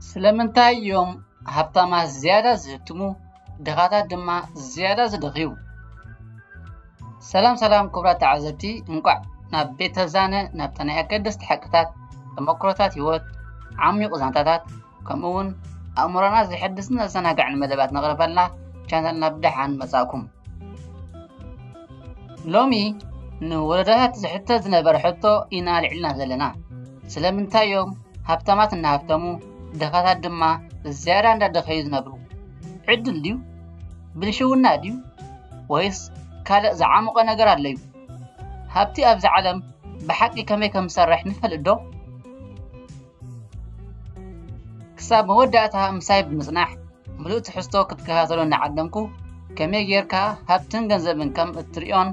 ስለምንታይ እዮም ሃብታማት ዝያዳ ዝህብትሙ፣ ድኻታት ድማ ዝያዳ ዝደኽዩ? ሰላም ሰላም ክቡራት ተዓዘብቲ፣ እንቋዕ ናብ ቤተ ዛነ ናብታ ናይ ኣገደስቲ ሓቅታት፣ ተመክሮታት ህይወት፣ ዓሚቑ ዛንታታት፣ ከምኡ እውን ኣእምሮና ዘሐድስን ዘዘናግዕን መደባት ነቕርበልና ቻነልና ብደሓን መጻእኩም። ሎሚ ንወለዶታት ዝሕተት ዝነበረ ሕቶ ኢና ኣልዒልና ዘለና። ስለምንታይ እዮም ሃብታማት እናሃብተሙ፣ ድኻታት ድማ ዝያዳ እንዳደኸዩ ዝነብሩ? ዕድል ድዩ? ብልሽውና ድዩ? ወይስ ካልእ ዝዓሞቐ ነገር ኣሎ እዩ? ሃብቲ ኣብዚ ዓለም ብሓቂ ከመይ ከም ዝሰርሕ ንፈልጥ ዶ? ክሳብ መወዳእታ ምሳይ ብምጽናሕ፣ ምሉእ ትሕዝቶ ክትከታተሉ እናዓደምኩ፣ ከመይ ጌርካ ሃብትን ገንዘብን ከም እትርእዮን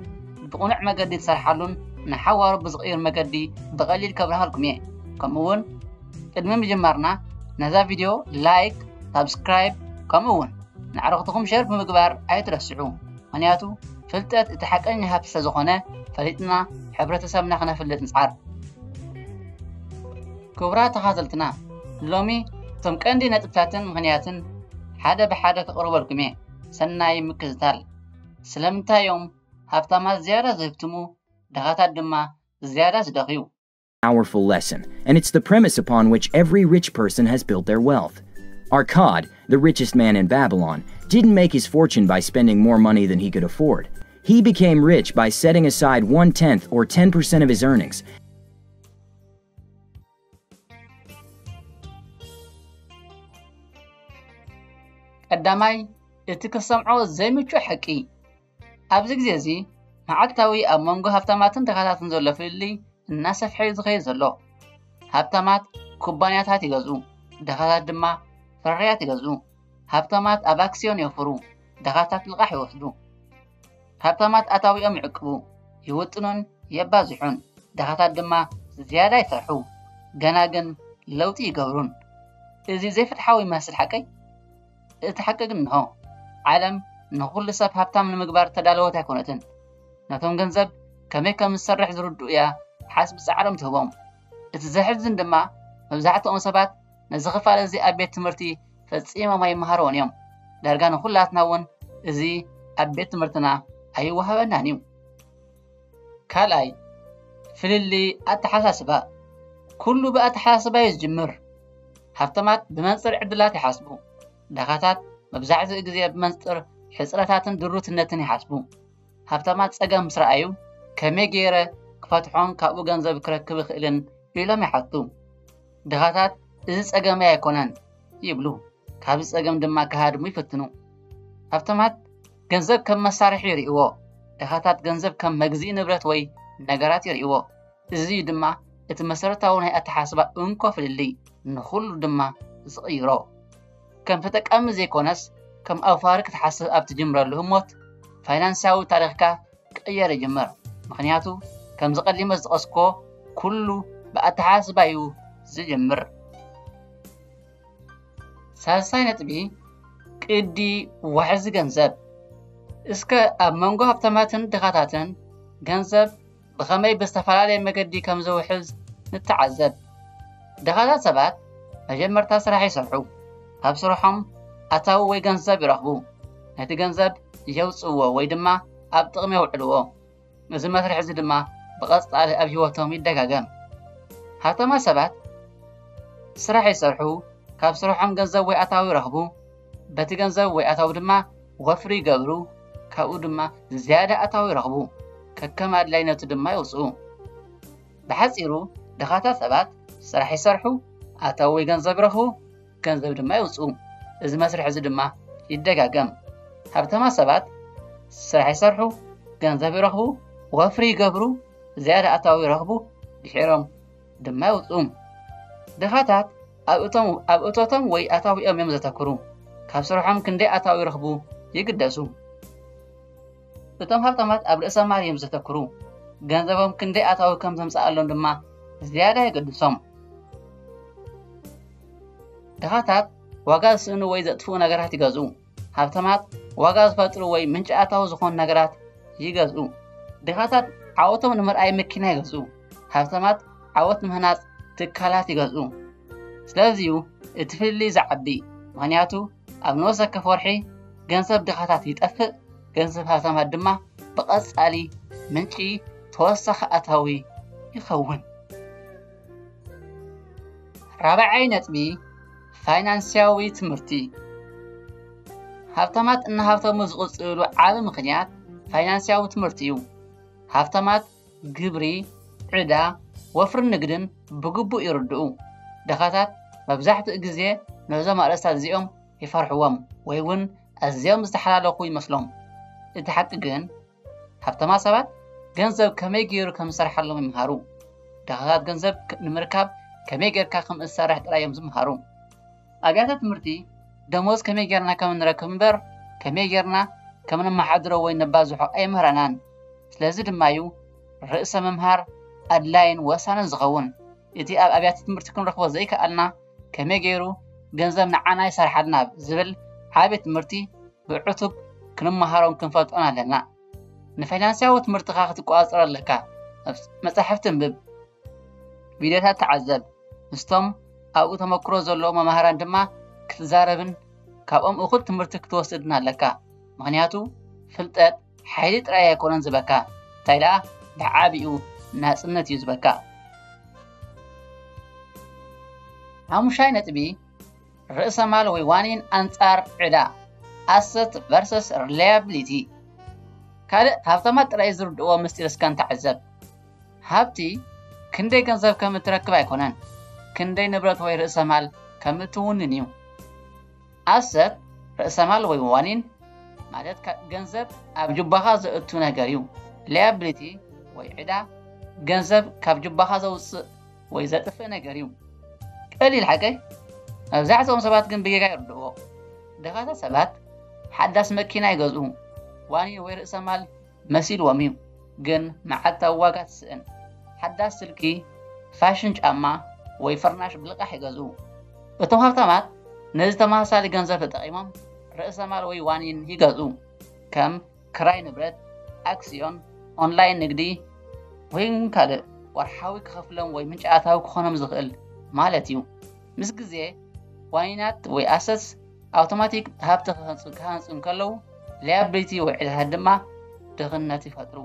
ብቕኑዕ መገዲ ትሰርሓሉን ንሓዋሩ ብዝቕይር መገዲ ብቐሊል ከብርሃልኩም እየ። ከምኡ እውን ቅድሚ ምጅማርና ነዛ ቪድዮ ላይክ፣ ሳብስክራይብ ከምኡ እውን ንኣዕሩኽትኹም ሸር ብምግባር ኣይትረስዑ። ምኽንያቱ ፍልጠት እቲ ሓቀኛ ሃብቲ ስለዝኾነ ፈሊጥና ሕብረተሰብና ክነፍልጥ ንጽዓር። ክቡራት ተኻተልትና፣ ሎሚ እቶም ቀንዲ ነጥብታትን ምኽንያትን ሓደ ብሓደ ከቕርበልኩም እየ። ሰናይ ምክትታል። ስለምንታይ እዮም ሃብታማት ዝያዳ ዝህብትሙ፣ ድኻታት ድማ ዝያዳ ዝደኽዩ? Powerful lesson, and it's the premise upon which every rich person has built their wealth. Arkad, the richest man in Babylon, didn't make his fortune by spending more money than he could afford. He became rich by setting aside one tenth or ten percent of his earnings. ቀዳማይ፣ እቲ ክሰምዖ ዘይምቹእ ሓቂ። ኣብዚ ግዜ እዚ መዓልታዊ ኣብ መንጎ ሃብታማትን ድኻታትን ዘሎ ፍልልይ እናሰፍሐ እዩ ዝኸይድ ዘሎ። ሃብታማት ኩባንያታት ይገዝኡ፣ ድኻታት ድማ ፍርያት ይገዝኡ። ሃብታማት ኣብ ኣክስዮን የውፍሩ፣ ድኻታት ልቓሕ ይወስዱ። ሃብታማት ኣታዊኦም ይዕቅቡ፣ ይውጥኑን የባዝሑን፣ ድኻታት ድማ ዝያዳ ይሰርሑ፣ ገና ግን ለውጢ ይገብሩን። እዚ ዘይፍትሓዊ ይመስል ሓቀይ? እቲ ሓቂ ግን እንሆ፣ ዓለም ንኹሉ ሰብ ሃብታም ንምግባር ተዳለወት ኣይኮነትን። ነቶም ገንዘብ ከመይ ከም ዝሰርሕ ዝርድኡ እያ ሓስ ብጻዕሮም ትህቦም። እቲ ዘሕዝን ድማ መብዛሕትኦም ሰባት ነዚ ክፋል እዚ ኣብ ቤት ትምህርቲ ፈጺሞም ኣይመሃርዎን እዮም። ዳርጋ ንኹላትና እውን እዚ ኣብ ቤት ትምህርትና ኣይወሃበናን እዩ። ካልኣይ፣ ፍልልይ ኣተሓሳስባ። ኩሉ ብኣተሓሳስባ እዩ ዝጅምር። ሃብታማት ብመንጽር ዕድላት ይሓስቡ። ድኻታት መብዛሕትኡ ግዜ ብመንጽር ሕጽረታትን ድሩትነትን ይሓስቡ። ሃብታማት ጸገም ምስ ረኣዩ፣ ከመይ ገይረ ክፈትሖን ካብኡ ገንዘብ ክረክብ እኽእልን ኢሎም ይሓቱ። ድኻታት እዚ ጸገመይ ኣይኮነን ይብሉ። ካብዚ ጸገም ድማ ክሃድሙ ይፍትኑ። ሃብታማት ገንዘብ ከም መሳርሒ ይርእይዎ። ድኻታት ገንዘብ ከም መግዝኢ ንብረት ወይ ነገራት ይርእይዎ። እዚ እዩ ድማ እቲ መሰረታዊ ናይ ኣተሓስባ እንኮ ፍልልይ፣ ንኹሉ ድማ ዝቕይሮ። ከም ተጠቃሚ ዘይኮነስ ከም ኣውፋሪ ክትሓስብ ኣብ ትጅምረሉ ህሞት ፋይናንሳዊ ታሪኽካ ክቕየር ይጅምር። ምኽንያቱ ከምዚ ቀዲመ ዝጠቐስኩዎ ኩሉ ብኣተሓስባ እዩ ዝጅምር። ሳልሳይ ነጥቢ፣ ቅዲ ዋሕዚ ገንዘብ። እስከ ኣብ መንጎ ሃብታማትን ድኻታትን ገንዘብ ብኸመይ ብዝተፈላለየ መገዲ ከም ዝውሕዝ ንተዓዘብ። ድኻታት ሰባት መጀመርታ ስራሕ ይሰርሑ፣ ካብ ስርሖም ኣታዊ ወይ ገንዘብ ይረኽቡ፣ ነቲ ገንዘብ የውጽእዎ ወይ ድማ ኣብ ጥቕሚ የውዕልዎ። እዚ መስርሕ እዚ ድማ ብቐጻሊ ኣብ ህይወቶም ይደጋገም። ሃብታማት ሰባት ስራሕ ይሰርሑ፣ ካብ ስርሖም ገንዘብ ወይ ኣታዊ ይረኽቡ፣ በቲ ገንዘብ ወይ ኣታዊ ድማ ወፍሪ ይገብሩ፣ ካብኡ ድማ ዝያዳ ኣታዊ ይረኽቡ፣ ከከም ኣድላይነቱ ድማ የውጽኡ። ብሓጺሩ ድኻታት ሰባት ስራሕ ይሰርሑ፣ ኣታዊ ወይ ገንዘብ ይረኽቡ፣ ገንዘብ ድማ የውጽኡ። እዚ መስርሕ እዚ ድማ ይደጋገም። ሃብታማት ሰባት ስራሕ ይሰርሑ፣ ገንዘብ ይረኽቡ፣ ወፍሪ ይገብሩ፣ ዝያዳ ኣታዊ ይረኽቡ፣ ድሒሮም ድማ የውጽኡ። ድኻታት ኣብ እቶም ኣብ እቶቶም ወይ ኣታዊኦም እዮም ዘተክሩ። ካብ ስርሖም ክንደይ ኣታዊ ይረኽቡ ይግደሱ። እቶም ሃብታማት ኣብ ርእሰ ማል እዮም ዘተክሩ። ገንዘቦም ክንደይ ኣታዊ ከም ዘምጽኣሎም ድማ ዝያዳ የገድሶም። ድኻታት ዋጋ ዝስእኑ ወይ ዘጥፍኡ ነገራት ይገዝኡ። ሃብታማት ዋጋ ዝፈጥሩ ወይ ምንጪ ኣታዊ ዝኾኑ ነገራት ይገዝኡ። ድኻታት ዓወቶም ንምርኣይ መኪና ይገዝኡ። ሃብታማት ዓወት ንምህናጽ ትካላት ይገዝኡ። ስለዚዩ እቲ ፍልልይ ዝዓቢ፣ ምኽንያቱ ኣብ ንወሰከፍ ወርሒ ገንዘብ ድኻታት ይጠፍእ፣ ገንዘብ ሃብታማት ድማ ብቐጻሊ ምንጪ ተወሳኺ ኣታዊ ይኸውን። ራብዓይ ነጥቢ፣ ፋይናንስያዊ ትምህርቲ። ሃብታማት እናሃብተሙ ዝቕጽሉ ዓቢ ምኽንያት ፋይናንስያዊ ትምህርቲ እዩ። ሃብታማት ግብሪ፣ ዕዳ፣ ወፍርን ንግድን ብግቡእ ይርድኡ። ድኻታት መብዛሕትኡ ግዜ ነዞም ኣርእስታት እዚኦም ይፈርሕዎም ወይ እውን ኣዝዮም ዝተሓላለኹ ይመስሎም። እቲ ሓቂ ግን፣ ሃብታማት ሰባት ገንዘብ ከመይ ገይሩ ከም ዝሰርሓሎም ይምሃሩ። ድኻታት ገንዘብ ክ- ንምርካብ ከመይ ጌርካ ከም እትሰርሕ ጥራይ እዮም ዝምሃሩ። ኣብያተ ትምህርቲ ደሞዝ ከመይ ጌርና ከም እንረክብ እምበር፣ ከመይ ጌርና ከም ነመሓድሮ ወይ ነባዝሖ ኣይምህረናን። ስለዚ ድማ እዩ ርእሰ ምምሃር ኣድላይን ወሳንን ዝኸውን። እቲ ኣብ ኣብያተ ትምህርቲ ክንረኽቦ ዘይከኣልና ከመይ ገይሩ ገንዘብ ንዓና ይሰርሓልና ዝብል ዓቢ ትምህርቲ ብዕቱብ ክንመሃሮን ክንፈልጦን ኣለና። ንፋይናንስያዊ ትምህርትኻ ክትቆጻጸር ኣለካ። መጽ- መጻሕፍቲ እንብብ፣ ቪድዮታት ተዓዘብ፣ ምስቶም ኣብኡ ተመክሮ ዘለዎም መማህራን ድማ ክትዛረብን ካብኦም እኹል ትምህርቲ ክትወስድን ኣለካ። ምኽንያቱ ፍልጠት ሓይሊ ጥራይ ኣይኮነን ዝበካ፣ እንታይ ደኣ ብዓቢኡ ናጽነት እዩ ዝበካ። ሓሙሻይ ነጥቢ፣ ርእሰ ማል ወይ ዋኒን ኣንጻር ዕዳ፣ ኣሰት ቨርሰስ ሪላያብሊቲ። ካልእ ሃብታማት ጥራይ ዝርድእዎ ምስጢር እስከ ንተዓዘብ። ሃብቲ ክንደይ ገንዘብ ከም እትረክብ ኣይኮነን፣ ክንደይ ንብረት ወይ ርእሰ ማል ከም እትውንን እዩ። ኣሰት፣ ርእሰ ማል ወይ ዋኒን ማለት ካ- ገንዘብ ኣብ ጁባኻ ዘእቱ ነገር እዩ። ላያብሊቲ ወይ ዕዳ፣ ገንዘብ ካብ ጁባኻ ዘውፅእ ወይ ዘጥፍእ ነገር እዩ። ቀሊል ሓቀይ፣ መብዛሕትኦም ሰባት ግን ብጌጋ ይርድእዎ። ድኻታት ሰባት ሓዳስ መኪና ይገዝኡ፣ ዋኒን ወይ ርእሰ ማል መሲልዎም እዩ፣ ግን መዓልታዊ ዋጋ ትስእን። ሓዳስ ስልኪ፣ ፋሽን ጫማ ወይ ፍርናሽ ብልቃሕ ይገዝኡ። እቶም ሃብታማት ነዚ ተመሳሳሊ ገንዘብ ተጠቒሞም ርእሰ ማል ወይ ዋኒን ይገዝኡ፣ ከም ክራይ ንብረት፣ ኣክስዮን፣ ኦንላይን ንግዲ ወይ እውን ካልእ ወርሓዊ ክኸፍሎም ወይ ምንጪ ኣታዊ ክኾኖም ዝኽእል ማለት እዩ። ምስ ግዜ ዋኒናት ወይ ኣሰትስ ኣውቶማቲክ ሃብቲ ክሃንጹ ክሃንጹ እንከለዉ፣ ሊያብሊቲ ወይ ዕዳታት ድማ ድኽነት ይፈጥሩ።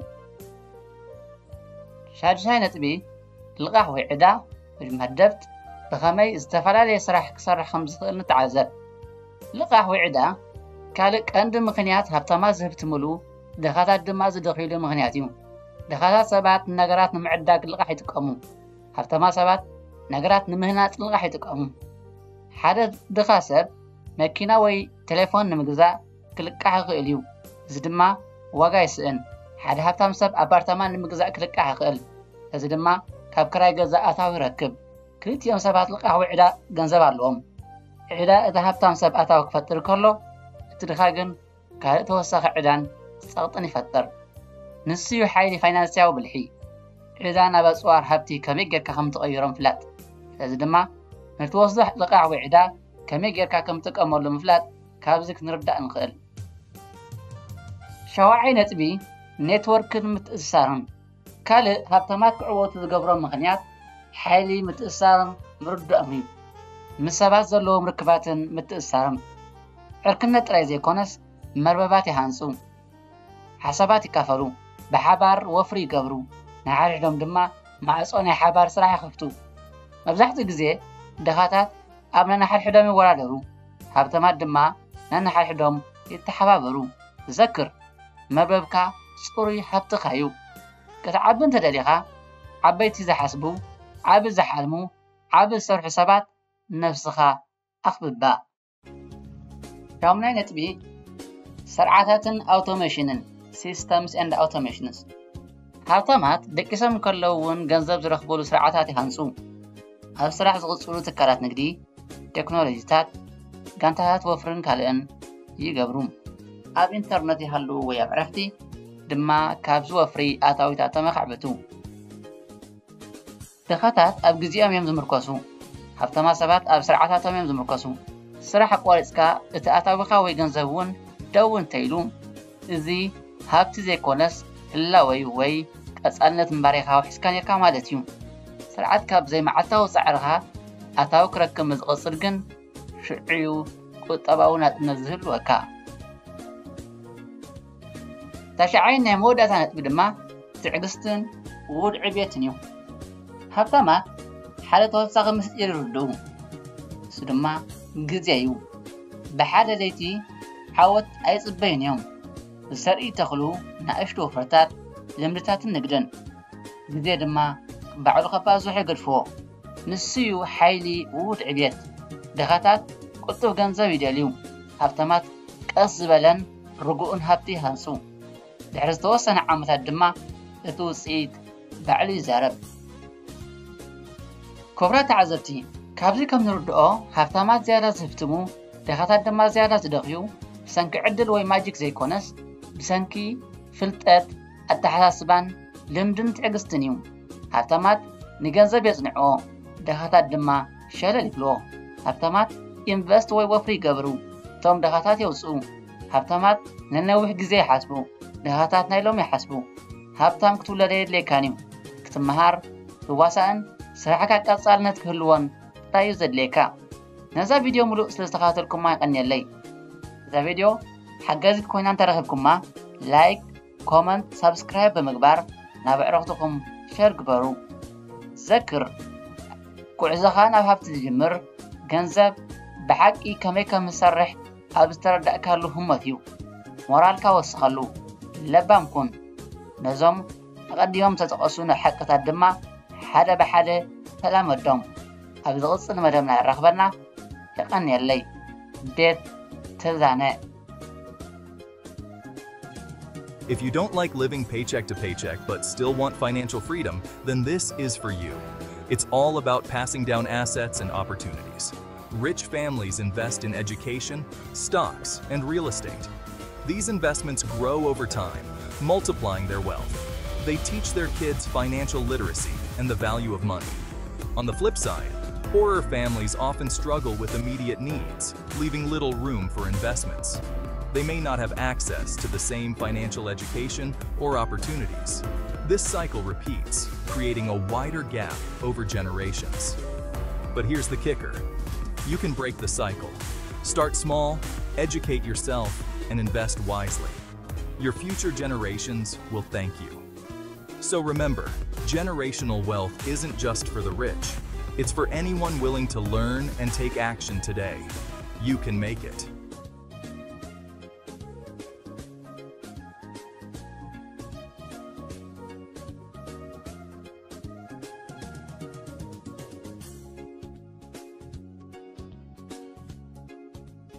ሻድሻይ ነጥቢ፣ ልቓሕ ወይ ዕዳ ወይ ድማ ደብት ብኸመይ ዝተፈላለየ ስራሕ ክሰርሕ ከም ዝኽእል ንተዓዘብ። ልቓሕ ወይ ዕዳ ካልእ ቀንዲ ምኽንያት ሃብታማት ዝህብትምሉ፣ ድኻታት ድማ ዝደኽይሉ ምኽንያት እዩ። ድኻታት ሰባት ንነገራት ንምዕዳግ ልቓሕ ይጥቀሙ። ሃብታማት ሰባት ነገራት ንምህናጽ ልቓሕ ይጥቀሙ። ሓደ ድኻ ሰብ መኪና ወይ ቴሌፎን ንምግዛእ ክልቃሕ ይኽእል እዩ። እዚ ድማ ዋጋ ይስእን። ሓደ ሃብታም ሰብ ኣፓርታማ ንምግዛእ ክልቃሕ ይኽእል። እዚ ድማ ካብ ክራይ ገዛ ኣታዊ ይረክብ። ክልቲኦም ሰባት ልቓሕ ወይ ዕዳ ገንዘብ ኣለዎም። ዕዳ እቲ ሃብታም ሰብ ኣታዊ ክፈጥር ከሎ፣ እቲ ድኻ ግን ካልእ ተወሳኺ ዕዳን ጸቕጥን ይፈጥር። ንሱ እዩ ሓይሊ ፋይናንስያዊ ብልሒ። ዕዳ ናብ ኣጽዋር ሃብቲ ከመይ ጌርካ ከም ትቐይሮ ምፍላጥ። ስለዚ ድማ ንትወስዶ ልቓሕ ወይ ዕዳ ከመይ ጌርካ ከም ትጥቀመሉ ምፍላጥ ካብዚ ክንርዳእ ንኽእል። ሻውዓይ ነጥቢ፣ ኔትወርክን ምትእስሳርን። ካልእ ሃብታማት ክዕወቱ ዝገብሮም ምኽንያት ሓይሊ ምትእስሳሮም ምርድኦም እዩ። ምስ ሰባት ዘለዎም ርክባትን ምትእስሳሮም። ዕርክነት ጥራይ ዘይኮነስ መርበባት ይሃንጹ። ሓሳባት ይካፈሉ፣ ብሓባር ወፍሪ ይገብሩ፣ ንሓድሕዶም ድማ ማዕጾ ናይ ሓባር ስራሕ ይኸፍቱ። መብዛሕትኡ ግዜ ድኻታት ኣብ ነንሓድሕዶም ይወዳደሩ፣ ሃብታማት ድማ ነንሓድሕዶም ይተሓባበሩ። ዘክር፣ መርበብካ ጽሩይ ሃብትኻ እዩ። ክትዓቢ እንተደሊኻ፣ ዓበይቲ ዝሓስቡ፣ ዓቢ ዝሓልሙ፣ ዓቢ ዝሰርሑ ሰባት ነብስኻ ኣኽብባ። ሻሙናይ ነጥቢ፣ ስርዓታትን ኣውቶሜሽንን፣ systems and automations። ሃብታማት ደቂሶም እንከለዉ እውን ገንዘብ ዝረኽብሉ ስርዓታት ይሃንጹ። ኣብ ስራሕ ዝቕጽሉ ትካላት ንግዲ፣ ቴክኖሎጂታት፣ ጋንታታት ወፍርን ካልእን ይገብሩ። ኣብ ኢንተርነት ይሃልዉ ወይ ኣብ ዕረፍቲ ድማ ካብዚ ወፍሪ ኣታዊታቶም የኻዕብቱ። ድኻታት ኣብ ግዜኦም እዮም ዝምርኮሱ። ሃብታማት ሰባት ኣብ ስርዓታቶም እዮም ዝምርኮሱ። ስራሕ ኣቋሪጽካ እቲ ኣታዊኻ ወይ ገንዘብ እውን ደው እንተኢሉ፣ እዚ ሃብቲ ዘይኮነስ ህላወ እዩ ወይ ቀጻልነት ምንባር ኢኻ ኣውሒስካ ነርካ ማለት እዩ። ስርዓት ካብ ዘይመዓልታዊ ጻዕርኻ ኣታዊ ክረክብ ምስ ዝቕጽል ግን ሽዑ እዩ ቁጠባዊ ናጽነት ዝህልወካ። ታሽዓይ ናይ መወዳእታ ነጥቢ ድማ ትዕግስትን ውድ ዕቤትን እዩ። ሃብታማት ሓደ ተወሳኺ ምስጢር ይርድኡ፣ እሱ ድማ ግዜ እዩ። ብሓደ ለይቲ ዓወት ኣይጽበዩን እዮም። ብሰርኢ ተኽሉ ንኣሽቱ ወፍርታት፣ ልምድታትን ንግድን። ግዜ ድማ ባዕሉ ከባዝሖ ይገድፍዎ። ንሱ እዩ ሓይሊ ውድ ዕቤት። ድኻታት ቅልጡፍ ገንዘብ ይደልዩ፣ ሃብታማት ቀስ ዝበለን ርጉእን ሃብቲ ይሃንጹ። ድሕሪ ዝተወሰነ ዓመታት ድማ እቲ ውጽኢት ባዕሉ ይዛረብ። ክቡራት ተዓዘብቲ፣ ካብዚ ከም ንርድኦ ሃብታማት ዝያዳ ዝህብትሙ፣ ድኻታት ድማ ዝያዳ ዝደኽዩ፣ ብሰንኪ ዕድል ወይ ማጂክ ዘይኮነስ ብሰንኪ ፍልጠት፣ ኣተሓሳስባን ልምድን ትዕግስትን እዩ። ሃብታማት ንገንዘብ የጽንዕዎ፣ ድኻታት ድማ ሸለል ይብልዎ። ሃብታማት ኢንቨስት ወይ ወፍሪ ይገብሩ፣ እቶም ድኻታት የውጽኡ። ሃብታማት ንነዊሕ ግዜ ይሓስቡ፣ ድኻታት ናይ ሎሚ ይሓስቡ። ሃብታም ክትውለድ ኣየድልየካን እዩ። ክትመሃር፣ ትዋሳእን ስራሕካ ቀጻልነት ክህልዎን ጥራይ እዩ ዘድልየካ። ነዛ ቪድዮ ሙሉእ ስለ ዝተኸታተልኩማ የቐንየለይ። እዛ ቪድዮ ሓጋዚት ኮይና እንተረኺብኩማ፣ ላይክ፣ ኮመንት፣ ሳብስክራይብ ብምግባር ናብ ኣዕሩኽትኹም ሸር ግበሩ። ዘክር፣ ጉዕዞኻ ናብ ሃብቲ ዝጅምር፣ ገንዘብ ብሓቂ ከመይ ከም ዝሰርሕ ኣብ ዝተረዳእካሉ ህሞት እዩ። ሞራልካ ወስኸሉ። ለባም ኩን። ነዞም ኣቐዲሞም ዝተጠቐሱ ሓቅታት ድማ ሓደ ብሓደ ተላመዶም። ኣብ ዝቕጽል መደብና የራኽበና። የቐንየለይ። ቤት ተዛነ። If you don't like living paycheck to paycheck but still want financial freedom, then this is for you. It's all about passing down assets and opportunities. Rich families invest in education, stocks, and real estate. These investments grow over time, multiplying their wealth. They teach their kids financial literacy and the value of money. On the flip side, poorer families often struggle with immediate needs, leaving little room for investments. They may not have access to the same financial education or opportunities. This cycle repeats, creating a wider gap over generations. But here's the kicker: you can break the cycle. Start small, educate yourself, and invest wisely. Your future generations will thank you. So remember, generational wealth isn't just for the rich. It's for anyone willing to learn and take action today. You can make it.